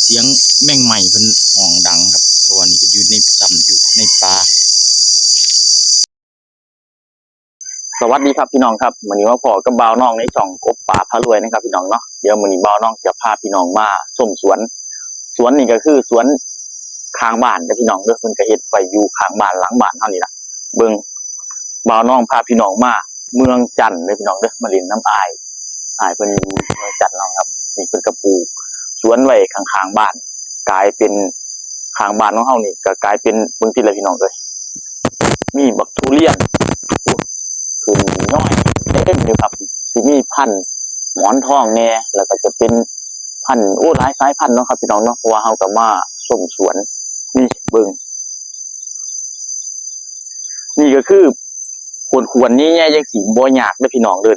ສຽງແມງໄມ້ເພິ່ນຮ້ອງດັງຄັບ ເພາະວ່ານີ້ກໍຢູ່ໃນ ຊ່ຳຢູ່ໃນປ່າ. ສະຫວັດດີຄັບພີ່ນ້ອງຄັບ ມື້ນີ້ມາພໍ້ກັບບ່າວນ້ອງໃນຊ່ອງກົບປາພາລວຍນະຄັບພີ່ນ້ອງເນາະ. ດຽວມື້ນີ້ບ່າວນ້ອງຈະພາພີ່ນ້ອງມາຊົມສວນ ສວນນີ້ກໍຄືສວນຂ້າງບ້ານເດີພີ່ນ້ອງເດີ ເພິ່ນກໍເຮັດໄວ້ຢູ່ຂ້າງບ້ານຫຼັງບ້ານເຮົານີ້ລະ. ເບິ່ງ ບ່າວນ້ອງພາພີ່ນ້ອງມາເມືອງຈັນເດີພີ່ນ້ອງເດີ ມາຫຼິ້ນນຳອ້າຍ ອ້າຍເພິ່ນຢູ່ເມືອງຈັນເນາະຄັບ. ນີ້ເພິ່ນກໍປູກສວນໄວ້ຂ້າງໆບ້ານ ກາຍເປັນ ຂ້າງບ້ານຂອງເຮົານີ້ກໍກາຍເປັນ ເບິ່ງຕິລະພີ່ນ້ອງເອີຍ ມີບັກທຸລຽນ ໂອ້ ຂຶ້ນຍ້ອຍເຕັມຢູ່ຄັບ. ຊິມີພັນໝອນທອງແດ່ ແລ້ວກໍຈະເປັນພັນ ໂອ້ ຫຼາຍສາຍພັນເນາະຄັບພີ່ນ້ອງເນາະ ເພາະວ່າເຮົາກໍມາຊົມສວນ. ນີ້ເບິ່ງ ນີ້ກໍຄື ຂວນໆໃຫຍ່ໆຈັ່ງຊີ້ບໍ່ຍາກເດີພີ່ນ້ອງເດີ.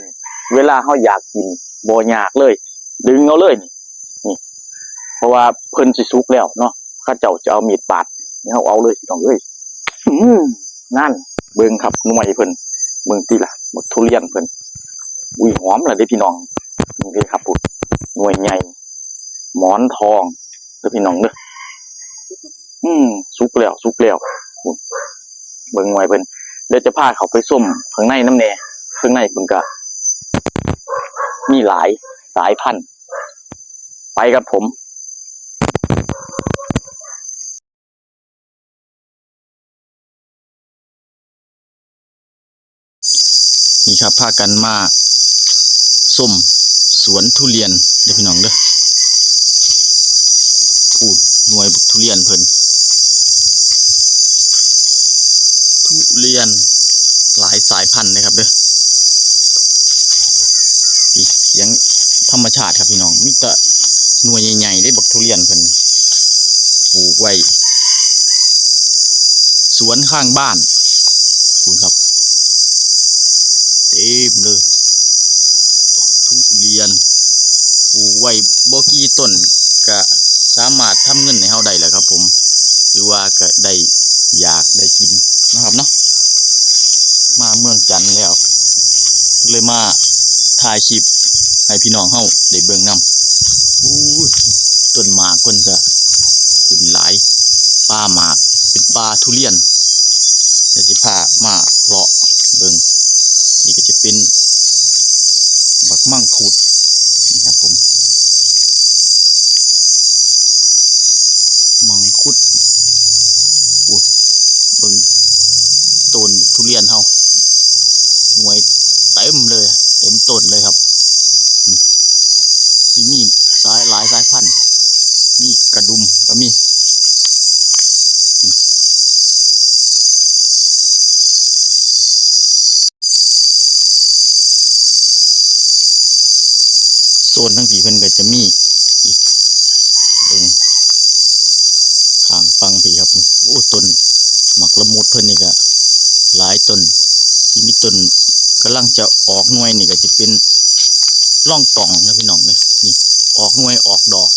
ເວລາເຮົາຢາກກິນບໍ່ຍາກເລີຍ ດຶງເອົາເລີຍນີ້ ນີ້ ເພາະວ່າເພິ່ນຊິສຸກແລ້ວເນາະ ເຂົາເຈົ້າຈະເອົາມີດປາດໃຫ້ເຮົາເອົາເລີຍພີ່ນ້ອງເອີຍ. ອືມ ນັ້ນ ເບິ່ງຄັບໜ່ວຍເພິ່ນ ເບິ່ງຕິລະ ບັກທຸລຽນເພິ່ນ ອຸ້ຍ ຫອມລະເດ້ພີ່ນ້ອງ. ເບິ່ງເດ້ຄັບ ພຸ້ນ ໜ່ວຍໃຫຍ່ ໝອນທອງເດີພີ່ນ້ອງເດີ. ອືມ ສຸກແລ້ວ ສຸກແລ້ວ ພຸ້ນ ເບິ່ງໜ່ວຍເພິ່ນ. ດຽວຈະພາເຂົ້າໄປຊົມຂ້າງໃນນຳແດ່ ຂ້າງໃນເພິ່ນກະມີຫຼາຍສາຍພັນ. ໄປກັບຜົມ. ນີ້ຄັບ ພາກັນມາຊົມສວນທຸລຽນເດີພີ່ນ້ອງເດີ. ພຸ້ນ ໜ່ວຍບັກທຸລຽນເພິ່ນ ທຸລຽນຫຼາຍສາຍພັນເດີຄັບເດີ. ນີ້ສຽງທຳມະຊາດຄັບພີ່ນ້ອງ ມີແຕ່ໜ່ວຍໃຫຍ່ໆເດ້ ບັກທຸລຽນເພິ່ນ ປູກໄວ້ສວນຂ້າງບ້ານ ພຸ້ນຄັບ ເຕັມເລີຍ ທຸລຽນ ປູກໄວ້ບໍ່ກີ່ຕົ້ນກະສາມາດທຳເງິນໃຫ້ເຮົາໄດ້ແລ້ວຄັບຜົມ ຫຼືວ່າກະໄດ້ຢາກໄດ້ກິນເນາະຄັບເນາະ. ມາເມືອງຈັນແລ້ວ ເລີຍມາຖ່າຍຄລິບໃຫ້ພີ່ນ້ອງເຮົາໄດ້ເບິ່ງນຳ. ໂອ້ຍ ຕົ້ນໝາກເພິ່ນກະຂຶ້ນຫຼາຍ ປ່າໝາກ ເປັນປ່າທຸລຽນ ດຽວຊິພາມາເລາະເບິ່ງ. ນີ້ກໍຈະເປັນບັກມັງຄຸດນະຄັບຜົມ ມັງຄຸດ. ໂອ້ ເບິ່ງຕົ້ນທຸລຽນເຮົາ ໜ່ວຍເຕັມເລີຍ ເຕັມຕົ້ນເລີຍຄັບ. ນີ້ ຊິມີສາຍ ຫຼາຍສາຍພັນ ມີກະດຸມກໍມີ. ນີ້ ໂຊນທາງພີ້ເພິ່ນກໍຈະມີ ເບິ່ງຂ້າງຝັ່ງພີ້ຄັບ. ໂອ້ ຕົ້ນໝາກລະມຸດເພິ່ນນີ້ກໍຫຼາຍຕົ້ນ ທີ່ມີຕົ້ນກຳລັງຈະອອກໜ່ວຍນີ້ກໍຈະເປັນລອງກອງນະພີ່ນ້ອງເອີຍ. ນີ້ ອອກໜ່ວຍອອກດອກ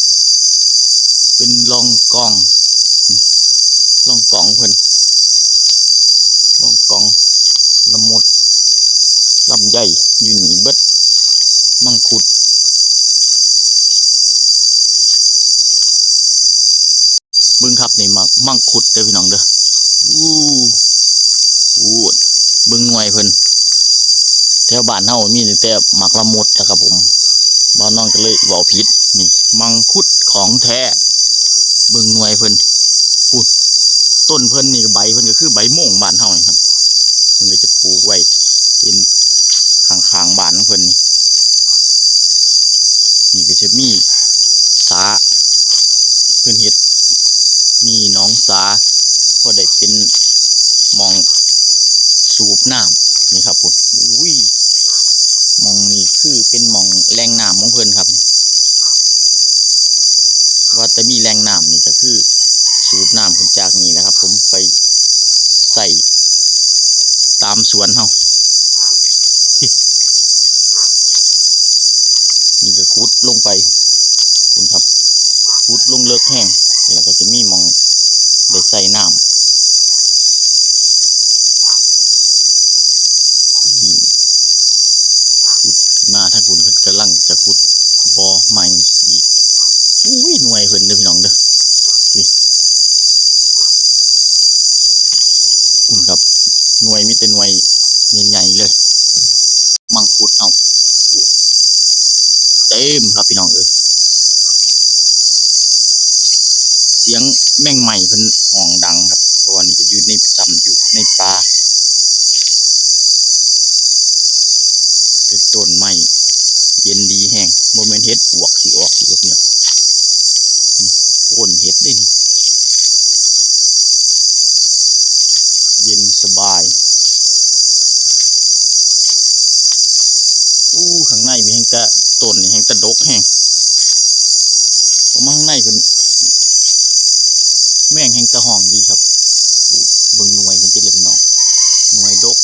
ເປັນລອງກອງ ນີ້ ລອງກອງເພິ່ນ ລອງກອງ ລະມຸດ ລຳໄຍ ຢູ່ນີ້ເບິດ ມັງຄຸດ. ເບິ່ງຄັບ ນີ້ໝາກມັງຄຸດເດີພີ່ນ້ອງເດີ. ໂອ້ ໂອ້ ເບິ່ງໜ່ວຍເພິ່ນ ແຖວບ້ານເຮົາມີແຕ່ໝາກລະມຸດນະຄັບຜົມ ບ່າວນ້ອງກໍເລີຍເວົ້າຜິດ. ນີ້ມັງຄຸດຂອງແທ້. ເບິ່ງໜ່ວຍເພິ່ນ ພຸ້ນ ຕົ້ນເພິ່ນນີ້ ໃບເພິ່ນກໍຄືໃບໂມງບ້ານເຮົານີ້ຄັບ. ເພິ່ນກໍຈະປູກໄວ້ເປັນຂ້າງໆບ້ານຂອງເພິ່ນນີ້. ນີ້ກໍຈະມີສາ ເພິ່ນເຮັດ ມີໜອງສາ ພໍໄດ້ເປັນໝ່ອງສູບນ້ຳນີ້ຄັບ. ພຸ້ນ ອຸ້ຍ ໝ່ອງນີ້ຄືເປັນໝ່ອງແຫຼ່ງນ້ຳຂອງເພິ່ນຄັບນີ້. ວ່າແຕ່ມີແຫຼ່ງນ້ຳນີ້ກໍຄືສູບນ້ຳຂຶ້ນຈາກນີ້ແຫຼະຄັບຜົມ ໄປໃຊ້ຕາມສວນເຮົາ. ນີ້ກໍຂຸດລົງໄປພຸ້ນຄັບ ຂຸດລົງເລິກແຮງ ແລ້ວກໍຈະມີໝ່ອງໄດ້ໃສ່ນ້ຳ. ນີ້ ຂຸດມາທາງພຸ້ນ ເພິ່ນກຳລັງຈະຂຸດບໍ່ໃໝ່ອີກ. อุ้ย หน่วยเพิ่นเด้อพี่น้องเด้อ อุ้ย คุณครับ หน่วยมีแต่หน่วยใหญ่ๆเลย มังคุดเฮา เต็มครับพี่น้องเอ้ย เสียงแมงไม้เพิ่นฮ้องดังครับ เพราะว่านี่ก็อยู่ใน ซ่ำอยู่ในป่า เป็นต้นไม้เย็นดีแฮง บ่แม่นเห็ดปวกสิออกสิครับพี่น้อง นี่โคนเห็ดเด้นี่ เย็นสบาย อู้ ข้างในมีแฮงกะ ต้นนี่แฮงตะดกแฮง ออกมาข้างในเพิ่น แมงแฮงตะฮ้องดีครับ อู้ เบิ่งหน่วยเพิ่นติล่ะพี่น้อง หน่วยดก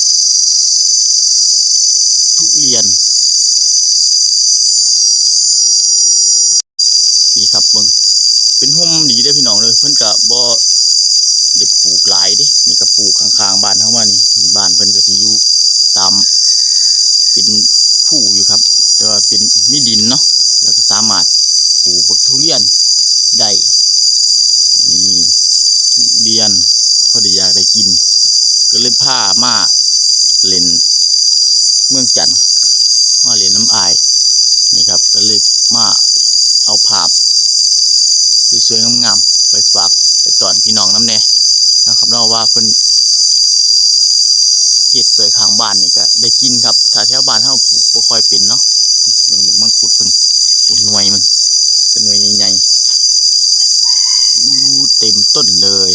ทุเรียน นี่ครับ เบิ่ง เป็นฮ่มดีเด้อพี่น้องเด้อ เพิ่นก็บ่ได้ปลูกหลายเด้ นี่ก็ปลูกข้างๆบ้านเฮามานี่ นี่บ้านเพิ่นก็สิอยู่ตาม เป็นภูอยู่ครับ แต่ว่าเป็น มีดินเนาะ แล้วก็สามารถปลูกบักทุเรียนได้ นี่ ทุเรียน พอดีอยากได้กิน ก็เลยพามาเล่นเมืองจันทน์ มาเล่นนำอ้าย นี่ครับ ก็เลยมาเอาภาพสวยๆงามๆไปฝากไปต้อนพี่น้องนำแหน่เนาะครับเนาะ ว่าเพิ่นเฮ็ดไว้ข้างบ้านนี่ก็ได้กินครับ ถ้าแถวบ้านเฮาปลูกบ่ค่อยเป็นเนาะ เบิ่งบักมังคุดเพิ่น โอ้ หน่วยมัน แต่หน่วยใหญ่ๆ อู้ เต็มต้นเลย